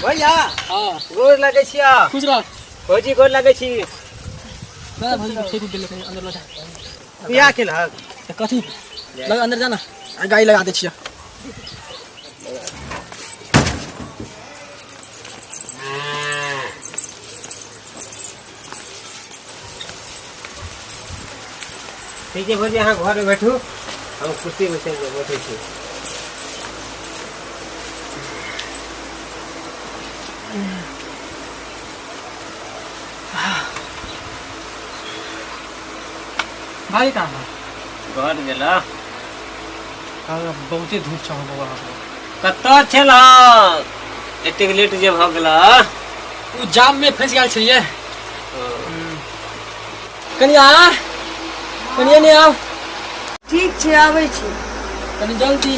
भैया। हाँ। गोर लगै छियै। खुश रह। भौजी गोर लगै छी। ना भौजी ठीक गेलै, कनि अंदर लऽ जा। बियाह केलहक? तऽ कथी लग अंदर जा ना, आ गाड़ी लगा दै छियै। ठीक छै भौजी, अहाँ घरमे बैठू, हम कुर्सी बैठै छी। भाई कहाँ है? घर गेला। बहुते धूप छौ बौआ। कतऽ छलह एतेक लेट जे भऽ गेला? ओ जाम में फंसि गेल छलियै। कनिया, कनिया नहि आउ। ठीक छै, आबै छी। कनि जल्दी।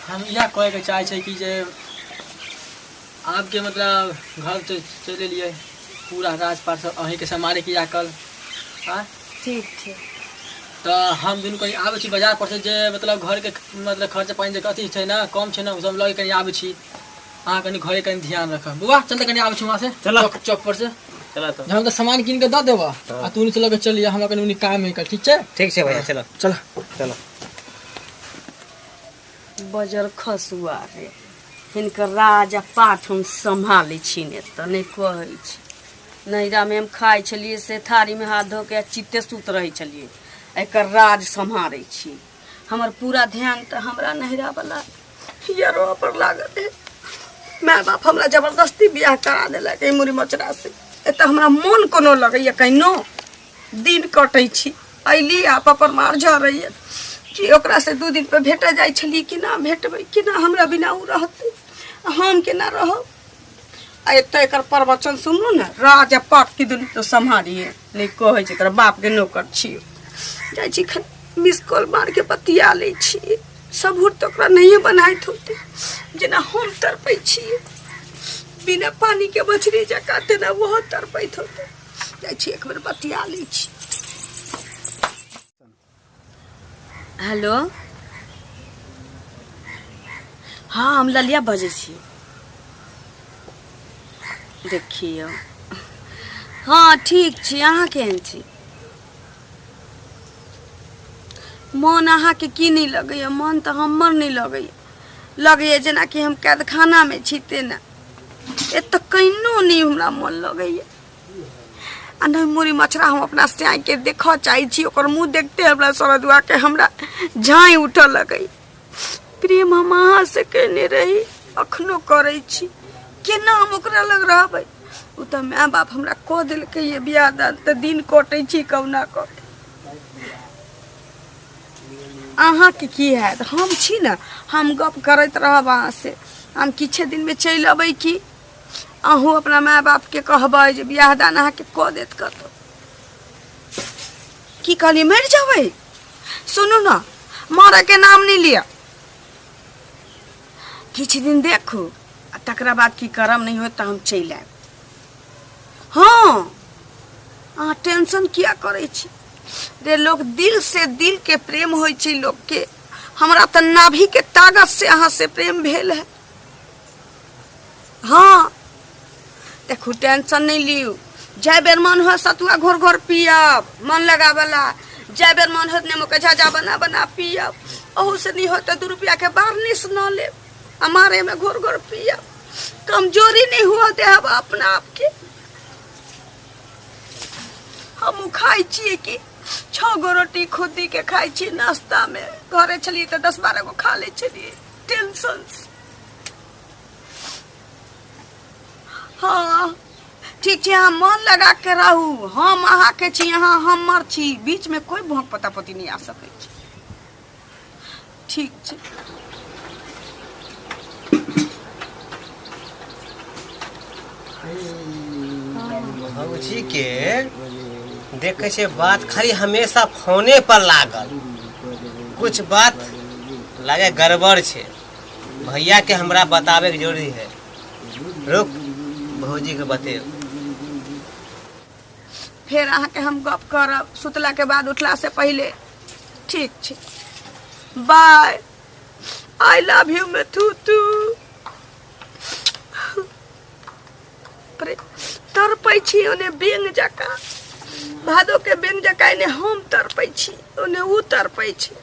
हम इएह कहैके चाहै छै कि जे आपके मतलब घर चलि एलियै, पूरा राजपाट सब अहीँके सम्हारैके यऽ कल। आँय? ठीक छै। तऽ हम दुनू कनि आबै छी बाजार पर से, जे मतलब घरके मतलब खर्च पानि जे कथी छै ने, कम छै ने, ओ सब लऽ कऽ कनि आबै छी। अहाँ कनि घरे कनि ध्यान रखब। बौआ चल तऽ, कनि आबै छी वहाँ से। चलऽ। चौक चौक पर से। चलऽ तऽ। हम तऽ सामान कीन के दऽ देबऽ आ तू लऽ के चलिए, हमरा कनि उनी काम है। ठीक छै? ठीक छै भैया, चलऽ। चल। चलऽ। बजर खसुआ रे, हिनकर राज आ पाठ हम सम्हालै छी ने तऽ नहि कहै छी। नैहरामे हम खाइ छलियै से थारीमे हाथ धो के चित्ते सुत रहै छलियै। एकर राज सम्हारै छी। हमर पूरा ध्यान तऽ हमरा नैहरावला यरो पर लागल है। माय बाप हमरा जबरदस्ती बियाह करा देलक एहि मुड़ी मचरा से। एतऽ हमरा मोन कोनो लगैया? कहिनो दिन कटै छी। अयली आ पर मार झरैया कि ओकरा से 2 दिन पे भेटे जाइ छलियै। केना भेटबै? केना हमरा बिना ओ रहतै आ हम केना रहब? आ एतऽ एकर प्रवचन सुनू ने, राज आ पाप की दुनू तो सम्हारिए नहि कहै छै, तोरा बापके नौकर छियौ। जाइ छी, खाली मिस कॉल मार के बतिया लै छियै। सबूर तऽ ओकरा नहिए बनाइत होतै, जेना हम तड़पै छियै बिना पानिके मछली जकाँ, तेना ओहो तड़पैत होतै। जाइ छी, एक बेर बतिया लै छी। हेलो, हँ, हम ललिया बजै छी। देखियौ, हँ, ठीक छी। अहाँ केहन छी? मन अहाँके की नहि लगैए? मन तऽ हमर नहि लगैए, लगैए जेनाकि हम कैदखानामे छी तेना। एतऽ कहिनो नहि हमरा मन लगैए आ नहि मुड़ी मछरा हम अपना स्याइके देखऽ चाहै छी। ओकर मुँह देखते हमरा सरदुआके हमरा झाँइ उठऽ लगै। प्रेम हम अहाँसँ केने रही, अखनो करै छी। केना हम ओकरा लग रहबै? ओ तऽ माय बाप हमरा कऽ देलकै ये बियाह दान, तऽ दिन कटै छी कहुना कऽ। अहाँके की हैत? हम छी ने, हम गप करैत रहब अहाँसँ। हम किछे दिनमे चलि अबै की। अहूँ अपना माय बापके कहबै जे बियाह दान अहाँके कऽ देत कतहु। की कहलियै? मरि जेबै? सुनू ने, मरऽके नाम नहि लिअ। किछु दिन देखू आ तकरा बाद की करब, नहि होत तऽ हम चलि आयब। हँ, अहाँ टेंशन किया करै छी? रे लोक दिल से दिल के प्रेम होइ छै लोकके। हमरा तऽ नाभि के ताकत से अहाँ से प्रेम भेल है। हँ, देखू, टेंशन नहि लियौ। जाहि बेर मन होत सतुआ घोर घोर पियब मन लगाबला। जाहि बेर मन होत नेमोके झाझा बना बना पियब। अहू से नहि होत तऽ 2 रुपैआके बार्निश न लेब आ मारेमे घोर घोर पियब। कमजोरी नहि हुअ देब अपना आपके। हमहूँ खाइ छियै कि 6 गो रोटी खुद्दीके खाइ छियै नाश्तामे। घरे छलियै तऽ 10-12 गो खा लै छलियै टेंशन। हँ, ठीक छै। अहाँ मन लगा के रहू। हम अहाँके छी, अहाँ हमर छी। बीचमे कोइ भोंक पता पति नहि आ सकै छै। ठीक छै। भौजी के देखै छै बात खाली हमेशा फोने पर लागल। कुछ बात लागे गड़बड़ छै। भैया के हमरा बताबे के जरूरी है। रुक, भौजी के बतेब। फेर अहाँके हम गप करब सुतलाके बाद उठलासँ पहिले। ठीक छै, बाय, I love you में थू थू। तड़पै छी ओने बेंग जकाँ, भादो के बेंग जकाँ एने हम तड़पै छी, ओने उ तड़पै छी।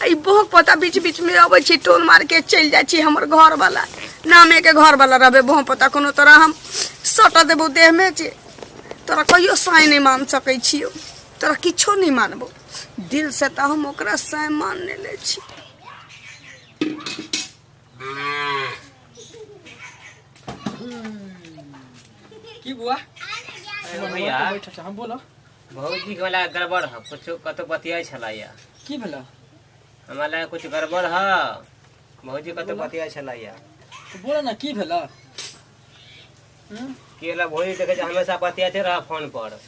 आ ई बोहक पता बीच बीच में अबै छी, टोन मार के चलि जाइ छी। हमर घर वाला नामे के घर वाला रहबे बोह पता कोनो तरह हम सटा देबो देह में जे तोरा कहियो साँय नहि मान सकै छियौ, तोरा किछो नहि मानबो। दिल से तऽ हम ओकरा साँय मान लेले छी। की बुआ भैया बैठ अच्छा, हम बोलो। भौजी के वाला गड़बड़ है, कुछ कतौ बतियाइ छलैया। की भेला? हमरा लगे कुछ गड़बड़ है, भौजी कतौ बतियाइ छलैया। तो बोलो ना की भेला? की भेला भौजी? देखै छै हमेशा बतियाते रह फोन पर।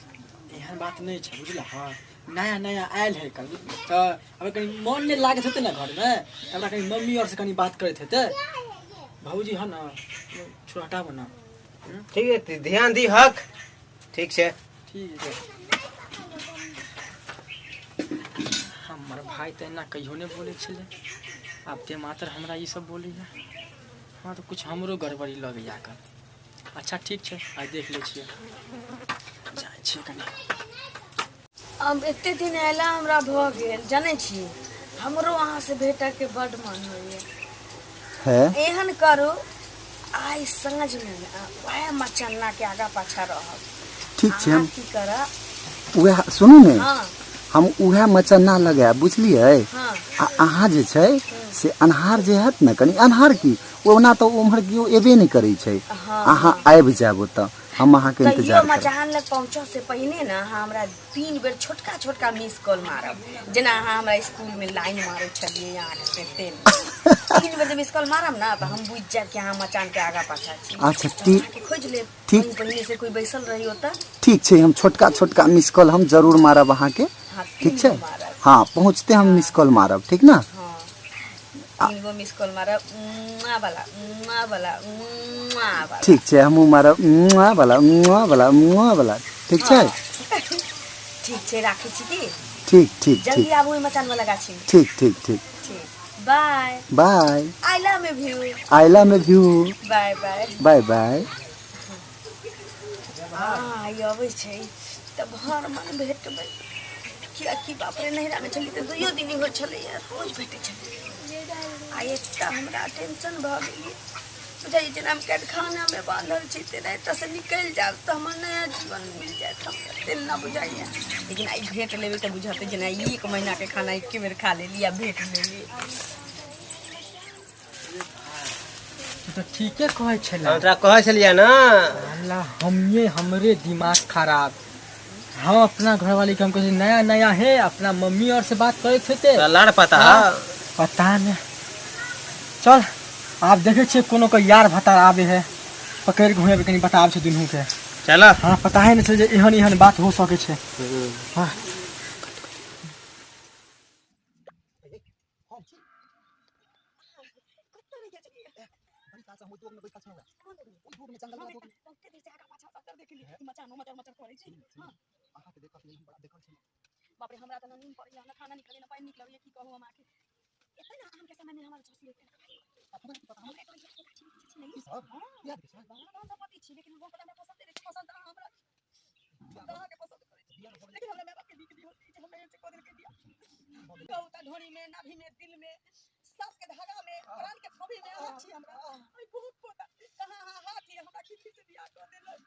एहन बात नहीं छै बुझला। हाँ, नया नया आयल है कल, तऽ अगर कनी मन नहीं लागत हेतै ना घरमे, तऽ हमरा कनी मम्मी और से कनी बात करैत हेतै। भौजी है ना, छोड़ हटाबो ना। ठीक है, ध्यान दी हक। ठीक छै। ठीक है। हमर भाई तऽ एना कहियो नहि बोलै छलै, आब ते मात्र हमरा ई सब बोलैया। हाँ, तऽ कुछ हमरो गड़बड़ी लगैया कल। अच्छा ठीक छै, आइ देख लै छियै, जाइ छियै कनी। अब एते दिन अयला हमरा भऽ गेल, जनै छी हमरो अहाँसँ भेटऽके बड्ड मन होइए। है एहन करू, आइ साँझमे ने वएह मचन्नाके आगाँ पाछाँ रहब। ठीक छै। अहाँ हम की करब? उएह सुनू ने। हाँ। हम उएह मचन्ना लगायब, बुझलियै? हाँ। आ अहाँ जे छै से अन्हार जे हैत ने, कनि अन्हार की ओना तऽ उम्हर केओ एबे नहि करै छै। हाँ। अहाँ आबि जायब ओतऽ, हम अहाँके तैयो इंतजार करब। मचान लग पहुँचऽ से पहिने ने अहाँ हमरा 3 बेर छोटका छोटका मिस कॉल मारब, जेना अहाँ हमरा स्कूल में लाइन मारै छलियै आँख से। तेन 3 बेर जे मिस कॉल मारब ना तऽ हम बुझि जायब कि अहाँ मचान के आगा पाछा छी। अच्छा, तऽ ठीक। अहाँके खोजि लेब। ठीक। कहीं पहिने से कोई बैसल रही ओतऽ। ठीक छै, हम छोटका छोटका मिस कॉल हम जरूर मारब अहाँके। हाँ, ठीक 3 छै। गो मारब। हाँ, पहुँचते हम मिस कॉल मारब, ठीक ना? हाँ, 3 गो मिस कॉल मारब, मुआ वाला, मुआ वाला, मुआ वाला। ठीक छै, हमहूँ मारब मुआ वाला, मुआ वाला, मुआ वाला। ठीक छै। ठीक छै, राखै छी की? ठीक ठीक। जल्दी ठीक। आबू ओहि मचान वाला गाछी में। ठीक ठीक ठीक। ठीक, bye. Bye. I love you. I love you. Bye bye. Bye bye. हाँ, ई अबै छै तऽ भर मन भेटबै, कियाकि बाप रे, नैहरामे छलियै तऽ दुइयो दिन होइ छलैया, रोज भेटै छलै। आ एकटा हमरा टेंशन भऽ गेल बुझाइए, जेना हम कैदखानामे बान्हल छी तेना एतऽसँ निकलि जायब तऽ हमर नया जीवन मिल जायत हमरा, तेना बुझाइए। लेकिन आइ भेट लेबै तऽ बुझतै जेना 1 महीनाके खाना एके बेर खा लेली आ भेट लेली। तू तऽ ठीके कहै छला। हम तोरा कहै छलियै ना। अल्लाह, हमे हमरे दिमाग खराब। हम अपना घरवाली के हम कहै नया नया है, अपना मम्मी और से बात करैत हेतै। तोरा लड़ पता हाँ। है? पता नहीं। चल, आब देखै छियै कोनो के यार भतार आबे है, पकड़ि के हुए कनि बताब छै दुनू के। चल। हाँ, पता है नहीं छै जे एहन एहन बात हो सकै छै। हाँ। बाप रे, हमरा तऽ नींद पड़ैया, ना खाना निकले ना पानि निकलैया, की कहू हम अहाँके। एते ने आम के समय में हमर ससुर हमरा तो ये गाछी छी नहीं। हाँ, सम्पत्ति छी, लेकिन हम हमरा पसंद नहीं पसंद, अहाँ हमरा अहाँके पसंद करै छी, लेकिन हमरा माय बाप के नीक नहीं होती जे हमरा से कऽ देलकै बियाह। कहू तऽ ढोरी में, नाभि में, दिल में, सास के धागा में, प्राण के खोभी में अहाँ छी हमरा। ओइ बहुत पोता कहाँ अहाँ हाथ ये हमरा खिड़की से बियाह कऽ देलक।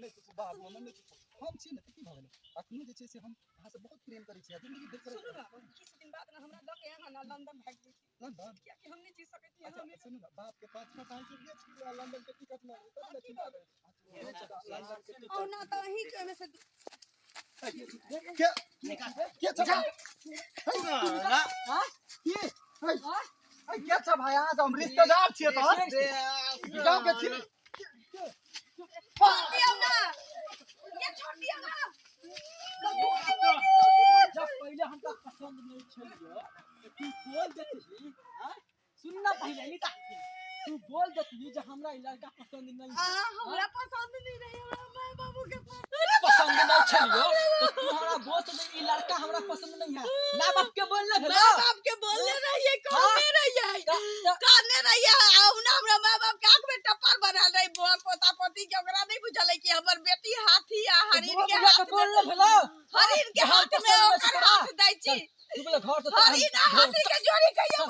नहि चुप बाबू, हमर नहि चुप। हम छी ने तऽ की भऽ गेलै? अखनो जे छै से हम अहाँसँ बहुत प्रेम करै छी आ जिन्दगी भरि करैत सुनू ना, किछु दिन बाद ना हमरा लऽ के अहाँ ना लंदन भागि जैती। लंदन? कियाकि हम नहि जी सकै छी अच्छा अहाँ बिना। सुनू ने, बाप के 5 साल से बेच लिअ, लंदन के टिकट लऽ लेबै, तब ने चिन्ता करै छी। बेच कऽ लंदन के टिकट। ओना तऽ अहीं के ओहिमे से के के छै? की है है के छै भाई? अहाँ सब हम रिश्तेदार छियै तहन गाँव के छी। छोड़ दियौ ना, ये छोड़ दियौ ना। जब पहिले हमरा पसंद नहीं छलियो तऽ तू बोल देतही। आँय, सुन ना पहिले नीता, तू बोल देतही जे हमरा ई लड़का पसंद नहीं आ है। हमरा पसंद नहीं रही, हमरा माय बाबू के पसंद जे नहीं छलियो तो तू हमरा बोल जे ई लड़का हमरा पसंद नहीं है। माय बाप के बोलले भेलो? माय बाप के बोलले रहिए, कहने रहिए, कहने रहिए। आ ना हमरा माय बाप के आंख में टप्पर बनल रही बोल पोता पोती के, ओकरा नहीं बुझल कि हमर बेटी हाथी आ हरिण बुआ के बुढ़िया के हाथ में, बोलले भेलो? हरिण के हम हाथ में पसंद नहीं ओकर छै तोरा। हाथ दै छी। तू बोले घर से तो हम हरिण आ हाथी के जोड़ी कहियो